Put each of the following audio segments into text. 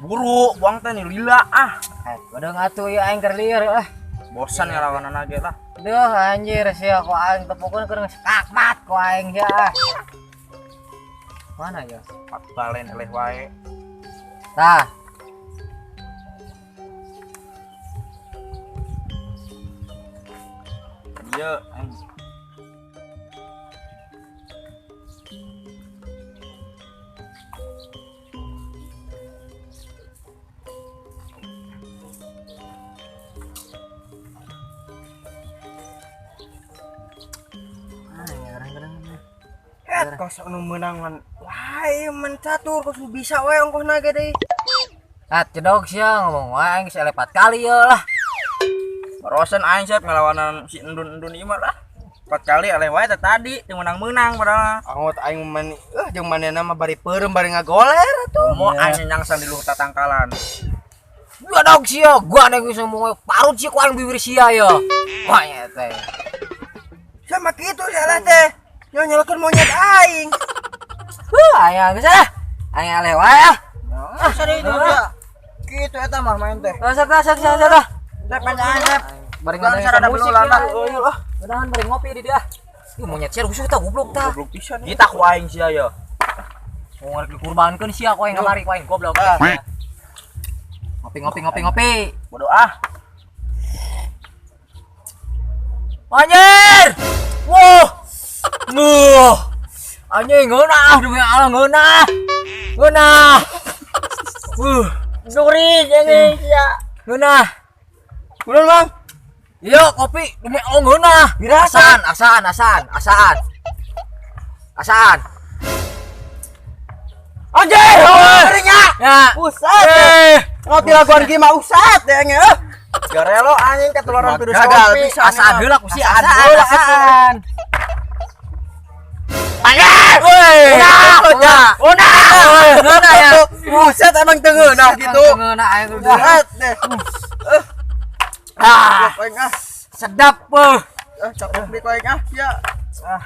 Buru, buang teh nih lila ah. Udah ngatuh ya aing keur lieur ah. Bosan ngalawanan ge lah. Duh anjir sia ku aing tepukeun keur skakmat ku aing sia. Mana ya? Pat balen eleh wae. Tah. Ieu aing. Kos anu meunang man. Wah, men catur kos bisa wae ongkohna ge deui. Ah, cedog sia ngomong wae aing geus 4 kali ye lah. Barosan aing sep ngelawanan si endun-endun ieu mah lah. 4 kali eleh wae teh tadi teu menang-menang padahal. Angot aing man jeung manehna mah bari peureum bari ngagoler atuh. Moal aing nyangsan di luhur tatangkalan. Cedog sia, gua nih geus ngomong parut sia ku aing bibir sia ye. Wah nya teh. Sama kitu salah teh. Nyalakan monyet aing. Aing geus ah. Aing eleh wae ah. Ah, sari itu ya. Kitu eta mah main teh. Sok sok sok sok. Sep panjang sep. Bari sarada musik belulan lah. ah. Mudahan bari ngopi di dia. Ih monyet sia rusuh tah goblok tah. Goblok pisan. Kita ku aing sia ye. Mau ngarek dikurbankeun sia ku aing kamari ku aing goblok. Ngopi ngopi ngopi ngopi. Bodoh ah. Anjir. Wah. Nuh. Anjing ngeunah demi Allah ngeunah. Ngeunah. Duri anjing sia. Ngeunah. Kunaon, Bang? Iya, kopi demi Allah ngeunah. Asaan, asaan, asaan, asaan. Asaan. Anjir, nya. Ya. Pusat. Ngopi laguan ge mah usat deh nya. Garelo anjing ketularan virus kopi. Asaan heula ku sia asaan. Woi. Unah ya. Buset emang teu ngeunah gitu. Ngeunah aing udah. Deh. Ah. Sedap beuh. Ah, cakep di aing ah sia. Ah.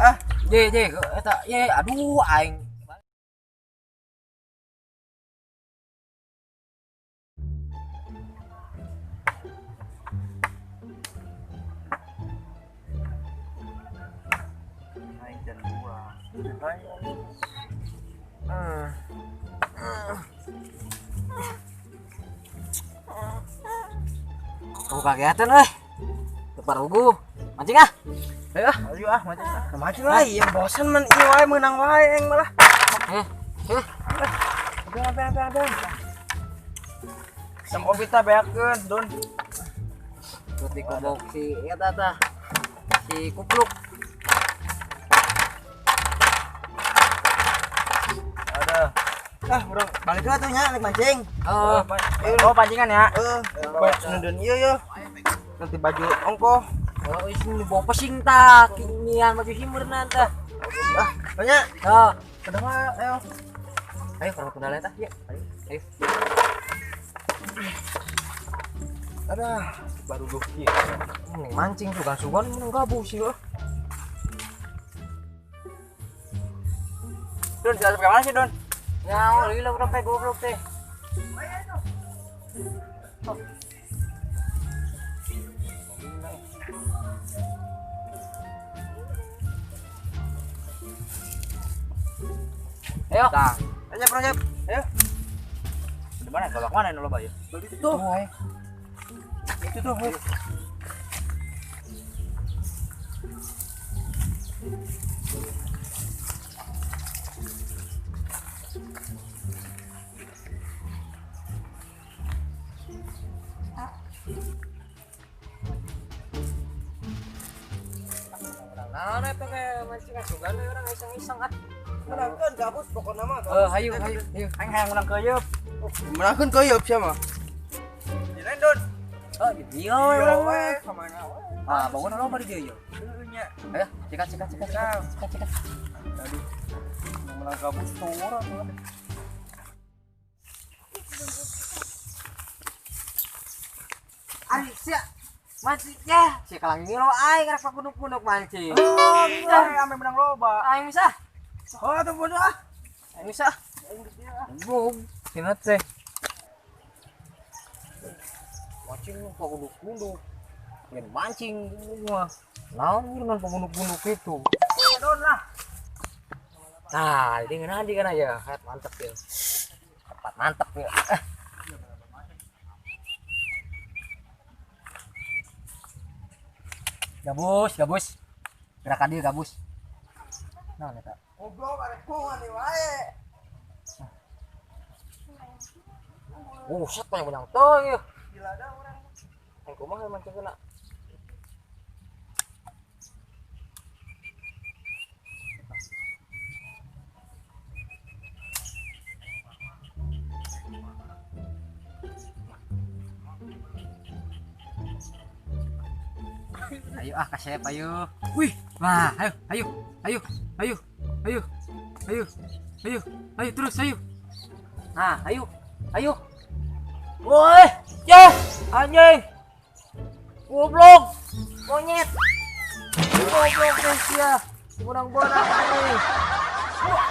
Ah, je je eta ye aduh aing. Kamu kagetan euy. Tepar ugu. Mancing ah. Ayo ah. Ayo ah mancing ah. Mancing lah ieu bosan man ieu wae meunang wae aing malah. Udah. Sam kopi tah beakeun, Don. Terus dikobok si eta tah. Si kupluk. Ah, urang balik lah tuh nya naik mancing. Oh, oh pancingan ya. Heeh. Nundun ieu yo. Nanti baju ongkoh. Oh, ising bawa pesing tah, kinian baju himurna tah. Ah, banyak. Oh, kedua ayo. Ayo kalau kendala tah, ya. Ayo. Ayo. Aduh, baru duh ieu. Mancing sugan-sugan mun gabus sih. Don, jalan ke mana sih, Don? Ya, lila berapa goblok teh. Ayo. Tah. Ayo, Bro, ayo. Di mana? Kolak mana nu loba ya? Itu tuh. Itu tuh. Nah, eta teh mancing asugan we urang iseng-iseng ah. Menangkeun gabus pokona mah. Hayu hayu hayu. Aing hayang menang keuyeup. Menangkeun keuyeup sia mah. Dirain, Don. Oh, di dieu we urang mah. Ka mana we? Ah, bangun loba di dieu ye. Heueuh nya. Ayo, cikat cikat cikat cikat cikat. Aduh. Menang gabus tuh urang. Ari sia mancing ya, si kalang ngiro aing rek pakunuk-kunuk mancing. Oh, bisa ame menang loba. Aing bisa. Oh, tuh bodoh ah. Aing bisa. Bung. Ingat teh. Mancing pagunduk-gunduk. Main mancing mah. Naon dengan pagunduk-gunduk itu. Don lah. Nah, ini ngeunah di kana ya. Mantep ya. Tempat mantep ya. Gabus, gabus. Gerakan dia gabus. Naon eta? Goblok arek kumaha wae. Buset banyak teuing ieu. Gila dah urang. Aing kumaha mancing kena. Ayo ah kasep ayo. Wih, wah, ayo, ayo, ayo, ayo, ayo, ayo, ayo, ayo terus ayo. Nah, ayo, ayo. Woi, ya, anjing. Goblok. Monyet. Goblok guys ya. Kurang bonak anjing.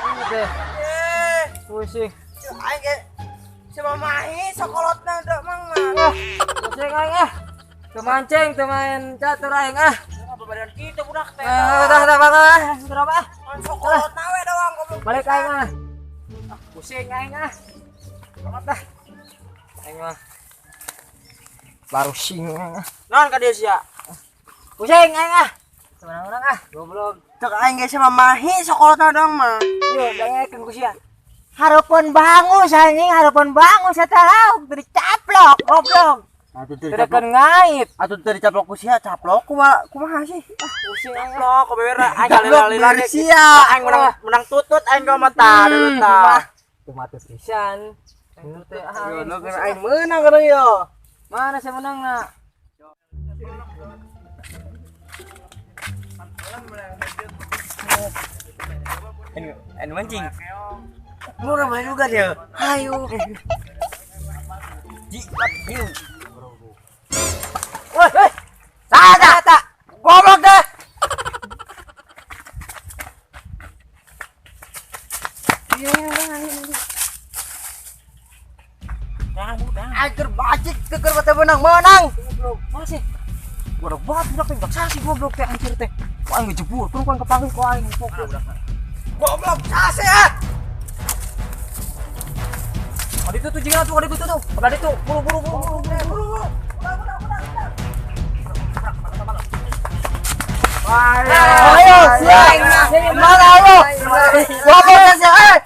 Ini teh. Pusing. Aing ge si mamahi sakolotna teu mang mah. Pusing aing ah. Teu mancing, teu main catur aing ah. Badan kita budak teh. Dah dah bang, berapa ah? Sakolotna we doang goblok. Balik aing ah. Pusing aing ah. Banget dah. Aing mah. Baru sing. Naon ka dieu sia? Pusing aing ah. Urang-urang ah, goblok. Cek aing ge si mamahi sakolotna doang mah. Yo, dangekeun ku sia. Hareupeun bangus anjing, hareupeun bangus eta lauk teu dicaplok, goblok. Atuh teu Teu ngait. Atuh teu dicaplok ku sia, caplok kumaha kumaha sih? Ah, pusing aing. Caplok ku bewer aing kali-kali sia. Aing menang tutut aing ka mata dulu tah. Kumaha pisan. Teu ah. Yo aing meunang kana yo. Mana saya menang na? Anu mancing. Murah main juga dia. Ayo. Jilat hiu. Woi, woi. Sada tak. Goblok deh. Ager bacik keker mata menang-menang. Goblok, masih. Goblok banget budak teh sasi goblok teh anjir teh. Ku aing ngejebur, turun ku aing kepanggil ku aing goblok. Goblok sasi ah. Ada itu tuh jingga tuh, ada itu tuh. Ada itu, buru buru buru buru buru. Ayo, siap. Mana ayo? Goblok sasi eh.